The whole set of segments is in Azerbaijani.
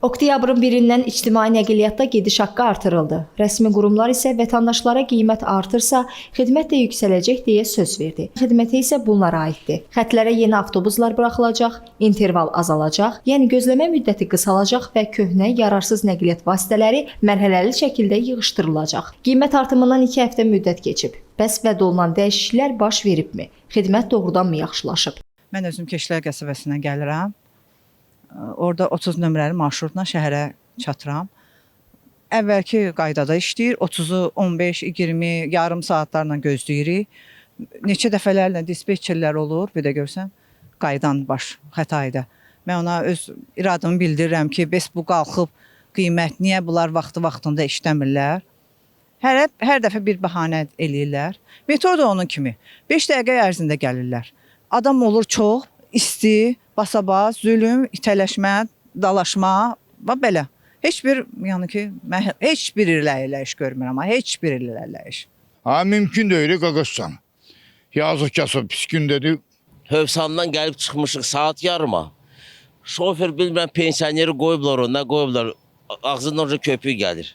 Oktyabrın 1-dən ictimai nəqliyyatda gediş haqqı artırıldı. Rəsmi qurumlar isə vətəndaşlara qiymət artırsa, xidmət də yüksələcək deyə söz verdi. Xidmətə isə bunlara aiddir. Xətlərə yeni avtobuslar buraxılacaq, interval azalacaq, yəni gözləmə müddəti qısalacaq və köhnə yararsız nəqliyyat vasitələri mərhələli şəkildə yığışdırılacaq. Qiymət artımından 2 həftə müddət keçib. Bəs vəd olunan dəyişikliklər baş veribmi? Xidmət doğrudanmı yaxşılaşıb? Mən özüm Keşlər qəsəbəsindən gəlirəm. Orada 30 nömrəli marşrutla şəhərə çatıram. Əvvəlki qaydada işləyir. 30-u 15, 20, yarım saatlarla gözləyirik. Neçə dəfələrlə dispetçerlər olur, bir də görsən, qaydan baş xətayda. Mən ona öz iradımı bildirirəm ki, bəs bu qalxıb qiymət, niyə bunlar vaxtı-vaxtında işləmirlər? Hər dəfə bir bəhanə eləyirlər. Metro da onun kimi. 5 dəqiqə ərzində gəlirlər. Adam olur çox, isti, basabas, zülm, itələşmə, dalaşma və belə. Heç bir, yəni ki, mən heç bir irəliləyiş görmürəm, ha, heç bir irəliləyiş. Ha mümkün deyil qaqaşsan. Yazıq kasıb pis gün dedi. Hövsandan gəlib çıxmışıq saat yarıma. Şofer bilmirəm pensioneri qoyublar o, nə qoyublar. Ağzından orada köpüyü gəlir.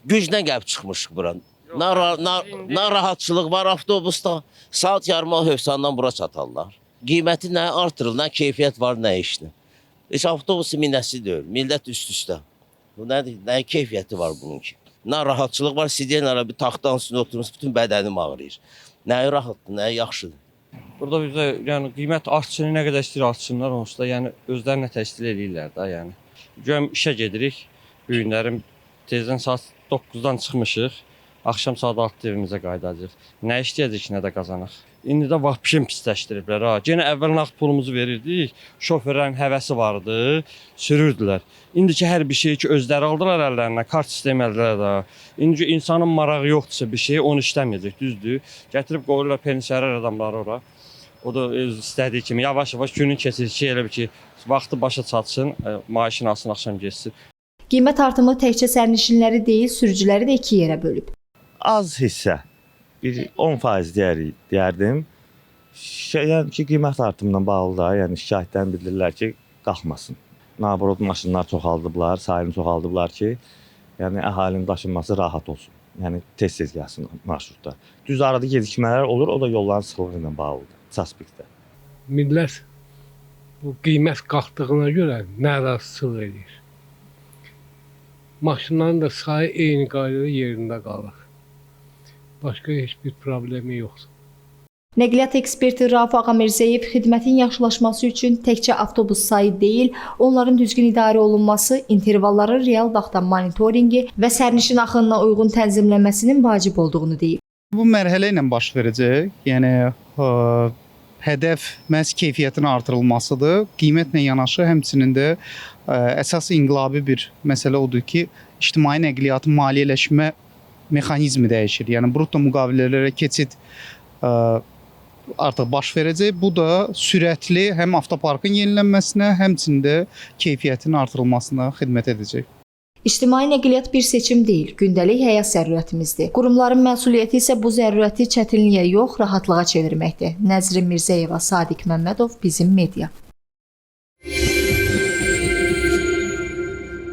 Güclə gəlib çıxmışıq bura. Nə rahatçılıq var avtobusda. Saat yarıma Hövsandan bura çatarlar. Qiyməti nə artırır, nə keyfiyyət var, nə işlə. Heç avtobusu minəsi deyil. Millət üst-üstə. Bu nədir? Nə keyfiyyəti var bunun ki? Nə rahatçılıq var, sidenlərə bir taxtanın üstündə oturmuş, bütün bədənim ağrıyır. Nəyi rahatdır, nəyi yaxşıdır. Burada bizə yəni qiymət artsın, nə qədər istəyir artsınlar onsuz da, yəni özləri nə təşkil eləyirlər də, yəni. Görüm işə gedirik. Bu günlərim tezdən saat 9-dan çıxmışıq. Axşam saat 6-da evimizə qayıdacağıq. Nə işləyəcək ki, nə də qazanaq. İndi də vapşin pisləşdiriblər ha. Yenə əvvəl nağd pulumuzu verirdik. Şoferlərin həvəsi vardı, sürürdülər. İndiki hər bir şeyi ki özləri aldılar əllərinə, kart sistemi əldə də. İndi insanın marağı yoxdursa bir şeyi onu işləməyəcək, düzdür? Gətirib qoyurlar pensioner adamları ora. O da öz istədiyi kimi yavaş-yavaş günün keçir ki, elə bil ki, vaxtı başa çatsın, maaşını alsın, axşam getsin. Qiymət artımı təkcə sərnişinləri deyil, sürücüləri də iki yerə bölüb. Az hissə, bir 10% deyərik, deyərdim. Şey, yəni ki, qiymət artımından bağlı da, yəni şikayətdən bildirirlər ki, qalxmasın. Nabrod maşınlar çoxaldıblar, sayını çoxaldıblar ki, yəni əhalinin daşınması rahat olsun. Yəni tez-tez gəlsin marşrutlar. Düz arada gecikmələr olur, o da yolların sıxlığı ilə bağlıdır. Çaspikdə. Millət bu qiymət qalxdığına görə narazılıq edir. Maşınların da sayı eyni qaydada yerində qalır. Başqa heç bir problemi yoxdur. Nəqliyyat eksperti Rauf Ağamirzəyev xidmətin yaxşılaşması üçün təkcə avtobus sayı deyil, onların düzgün idarə olunması, intervalların real vaxtda monitorinqi və sərnişin axınına uyğun tənzimlənməsinin vacib olduğunu deyib. Bu mərhələ ilə baş verəcək. Yəni hədəf məhz keyfiyyətin artırılmasıdır. Qiymətlə yanaşı həmçinin də əsas inqilabi bir məsələ odur ki, ictimai nəqliyyatın maliyyələşmə mexanizmi dəyişir. Yəni brutto müqavilələrə keçid artıq baş verəcək. Bu da sürətli həm avtoparkın yenilənməsinə, həmçinin də keyfiyyətin artırılmasına xidmət edəcək. İctimai nəqliyyat bir seçim deyil, gündəlik həyat zərurətimizdir. Qurumların məsuliyyəti isə bu zərurəti çətinliyə yox, rahatlığa çevirməkdir. Nəzrin Mirzəyeva, Sadiq Məmmədov, Bizim Media.